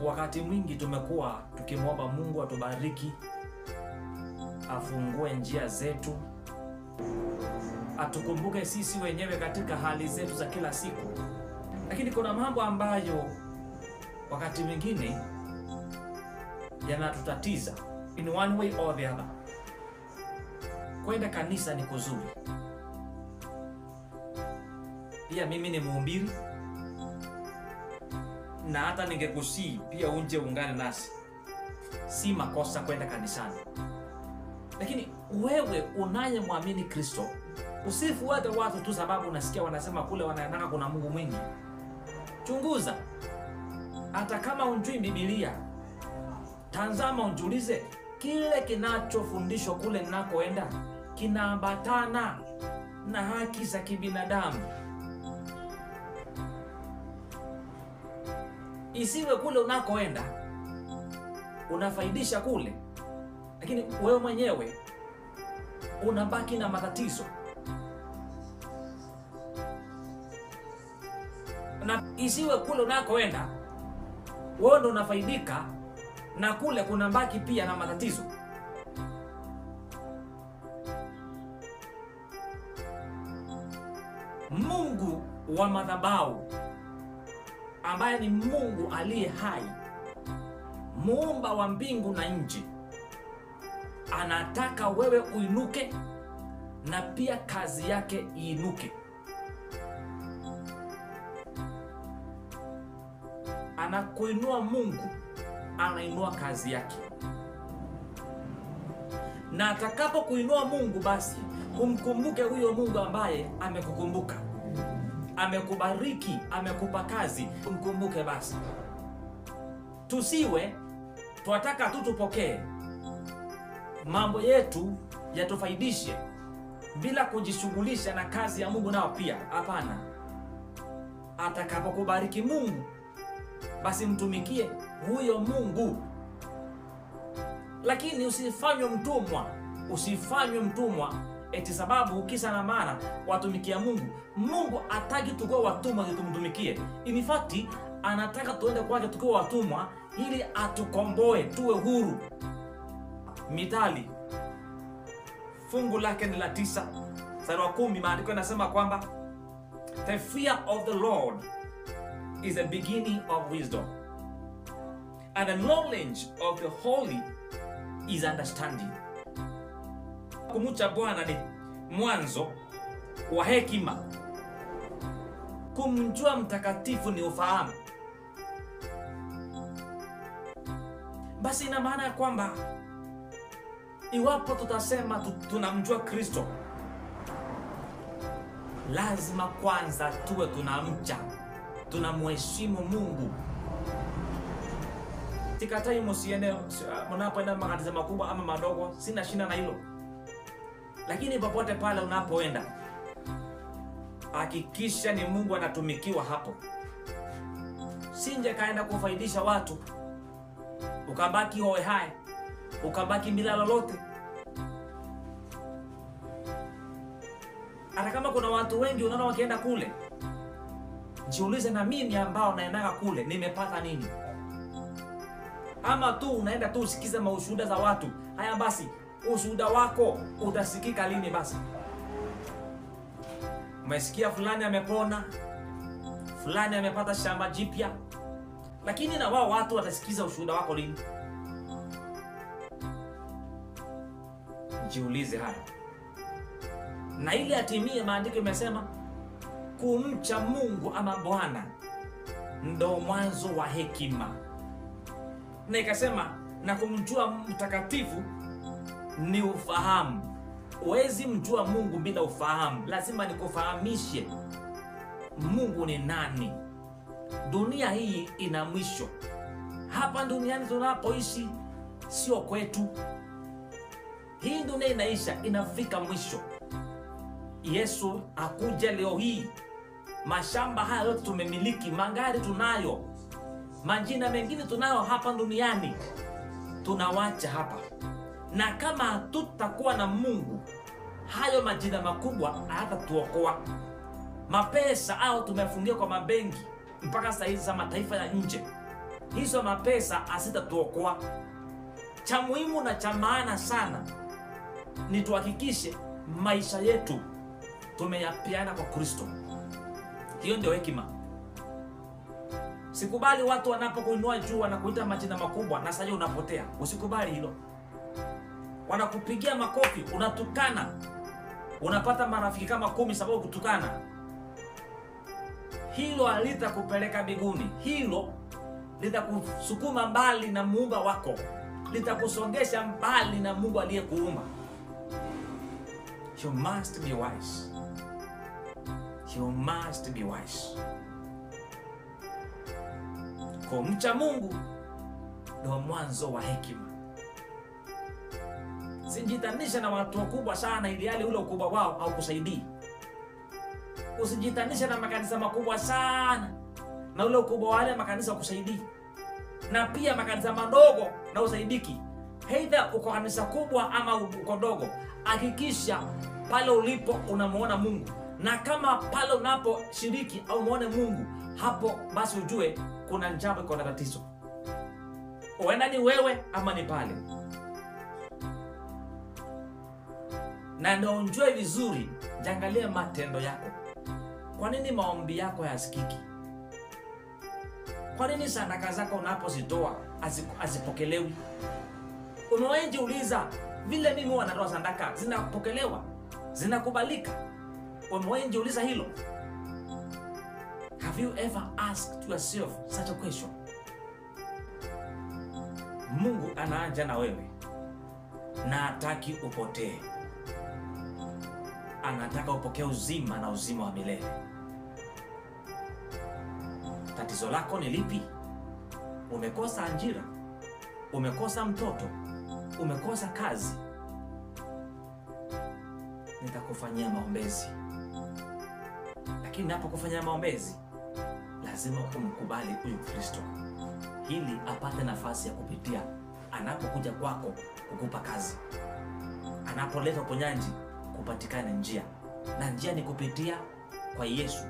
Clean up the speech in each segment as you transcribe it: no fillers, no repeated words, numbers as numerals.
Wakati mwingi tumekuwa tukimwomba Mungu atubariki, afungue njia zetu, atukumbuke sisi wenyewe katika hali zetu za kila siku. Lakini kuna mambo ambayo wakati mwingine yanatutatiza in one way or the other. Kwenda kanisa ni kuzuri. Pia mimi ni mhubiri, na hata ningekusii pia unje ungane nasi. Si makosa kwenda kanisani. Lakini wewe unayemwamini Kristo, usifuate watu tu sababu unasikia wanasema kule wanaendanga kuna Mungu mwingi. Chunguza. Hata kama unjui Biblia, tazama unjulize kile kinachofundishwa kule ninakoenda kinaambatana na haki za kibinadamu. Isiwe kule unakoenda unafaidisha kule, lakini wewe mwenyewe unabaki na matatizo. Na isiwe kule unakoenda wewe ndo unafaidika na kule kunabaki pia na matatizo. Mungu wa madhabahu, ambaye ni Mungu aliye hai, muumba wa mbingu na nchi, anataka wewe uinuke na pia kazi yake iinuke. Anakuinua Mungu, anainua kazi yake. Na atakapo kuinua Mungu, basi umkumbuke huyo Mungu ambaye amekukumbuka, amekubariki, amekupa kazi. Umkumbuke basi. Tusiwe twataka tu tupokee mambo yetu yatufaidishe bila kujishughulisha na kazi ya Mungu nao pia. Hapana. Atakapokubariki Mungu, basi mtumikie huyo Mungu. Lakini usifanywe mtumwa, usifanywe mtumwa eti sababu kisa na maana watumikia Mungu. Mungu hataki tukuwe watumwa ili tumtumikie. In fact, anataka tuende kwake tukiwa watumwa ili atukomboe tuwe huru. Mithali fungu lake ni la 9 mstari wa 10, maandiko yanasema kwamba the fear of the Lord is the beginning of wisdom, and the knowledge of the holy is understanding. Kumcha Bwana ni mwanzo wa hekima. Kumjua mtakatifu ni ufahamu. Basi ina maana ya kwamba iwapo tutasema tunamjua Kristo, lazima kwanza tuwe tunamcha, tunamheshimu Mungu. Sikatai msiende mnapoenda makanisa makubwa ama madogo, sina shida na hilo. Lakini popote pale unapoenda, hakikisha ni Mungu anatumikiwa hapo. Sinje kaenda kufaidisha watu, ukabaki hoe hai, ukabaki bila lolote. Hata kama kuna watu wengi unaona wakienda kule, jiulize, na mimi ambao naendaga kule nimepata nini? Ama tu unaenda tu usikize maushuhuda za watu. Haya basi, ushuhuda wako utasikika lini basi? Umesikia fulani amepona, fulani amepata shamba jipya, lakini na wao watu watasikiza ushuhuda wako lini? Jiulize haya. Na ili atimie, maandiko imesema kumcha Mungu ama Bwana ndo mwanzo wa hekima. Na ikasema na kumjua mtakatifu ni ufahamu. Huwezi mjua Mungu bila ufahamu. Lazima nikufahamishe Mungu ni nani. Dunia hii ina mwisho. Hapa duniani tunapoishi sio kwetu. Hii dunia inaisha, inafika mwisho. Yesu akuja leo hii, mashamba haya yote tumemiliki, magari tunayo, majina mengine tunayo hapa duniani, tunawacha hapa. Na kama hatutakuwa na Mungu, hayo majina makubwa hayatatuokoa. Mapesa au tumefungia kwa mabenki mpaka saa hizi za mataifa ya nje, Hizo mapesa hazitatuokoa. Cha muhimu na cha maana sana ni tuhakikishe maisha yetu tumeyapeana kwa Kristo. Hiyo ndio hekima. Sikubali watu wanapokuinua juu wanakuita majina makubwa na sasa unapotea. Usikubali hilo. Wanakupigia makofi, unatukana. Unapata marafiki kama 10 sababu kutukana. Hilo halitakupeleka mbinguni. Hilo litakusukuma mbali na muumba wako. Litakusongesha mbali na Mungu aliyekuumba. You must be wise. You must be wise. Kumcha Mungu ndio mwanzo wa hekima. Sijitanisha na watu wakubwa sana ili yale ule ukubwa wao haukusaidii. Usijitanisha na makanisa makubwa sana na ule ukubwa wale makanisa haukusaidii. Na pia makanisa madogo na usaidiki. Either uko kanisa kubwa ama uko dogo, hakikisha pale ulipo unamuona Mungu. Na kama pale unaposhiriki au muone Mungu, hapo basi ujue kuna jambo, kuna tatizo. Huenda ni wewe ama ni pale. Na ndio ujue vizuri, jiangalie matendo yako. Kwa nini maombi yako hayasikiki? Kwa nini sadaka zako unapozitoa hazipokelewi? Umewahi jiuliza vile mimi huwa natoa sadaka zinapokelewa? Zinakubalika? Umewahi jiuliza hilo? Have you ever asked yourself such a question? Mungu anaanja na wewe na hataki upotee. Anataka upokee uzima na uzima wa milele. Tatizo lako ni lipi? Umekosa ajira? Umekosa mtoto? Umekosa kazi? Nitakufanyia maombezi. Lakini ninapokufanyia maombezi, lazima umkubali huyu Kristo ili apate nafasi ya kupitia anapokuja kwako kukupa kazi. Anapoleta uponyaji, kupatikana njia. Na njia ni kupitia kwa Yesu,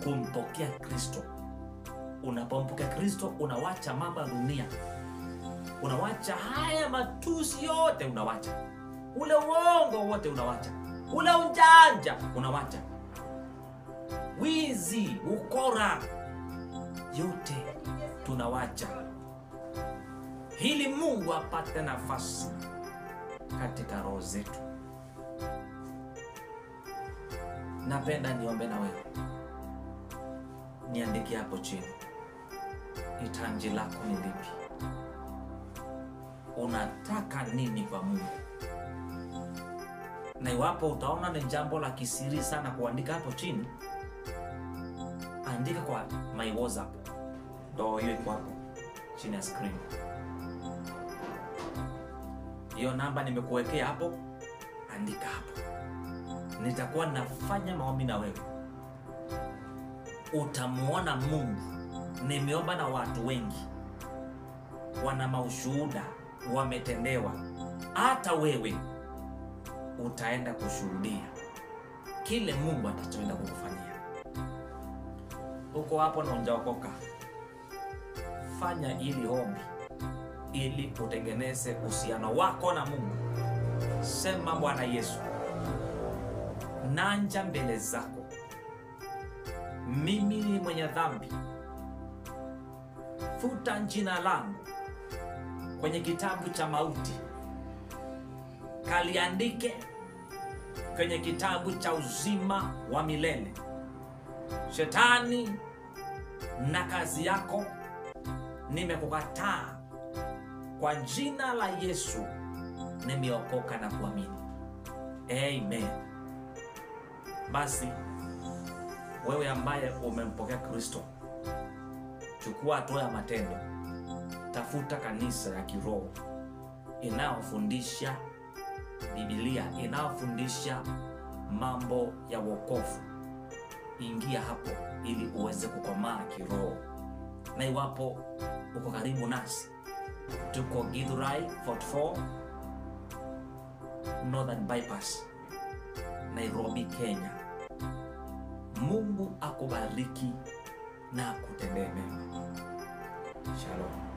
kumpokea Kristo. Unapompokea Kristo, unawacha mambo ya dunia. Unawacha haya matusi yote, unawacha. Ule uongo wote unawacha. Ule ujanja unawacha. Wizi, ukora, yote tunawacha. Ili Mungu apate nafasi katika roho zetu. Napenda niombe na wewe. Niandikie hapo chini. Hitaji lako ni lipi? Unataka nini kwa Mungu? Na iwapo utaona ni jambo la kisiri sana kuandika hapo chini, andika kwa my WhatsApp. Ndio hiyo iko hapo chini ya screen. Hiyo namba nimekuwekea hapo, andika hapo. Nitakuwa nafanya maombi na wewe. Utamuona Mungu. Nimeomba na watu wengi, wana maushuhuda, wametendewa. Hata wewe utaenda kushuhudia kile Mungu atachoenda kukufanyia. Uko hapo na hujaokoka, fanya ili ombi ili utengeneze uhusiano wako na Mungu. Sema, Bwana Yesu, nanja mbele zako, mimi ni mwenye dhambi. Futa jina langu kwenye kitabu cha mauti, kaliandike kwenye kitabu cha uzima wa milele. Shetani na kazi yako nimekukataa. Kwa jina la Yesu nimeokoka na kuamini. Amen. Basi wewe ambaye umempokea Kristo, chukua hatua ya matendo. Tafuta kanisa ya kiroho inayofundisha Biblia, inayofundisha mambo ya wokovu. Ingia hapo ili uweze kukomaa kiroho. Na iwapo uko karibu nasi, tuko Githurai 44 Northern Bypass, Nairobi, Kenya. Mungu akubariki na akutendee mema. Shalom.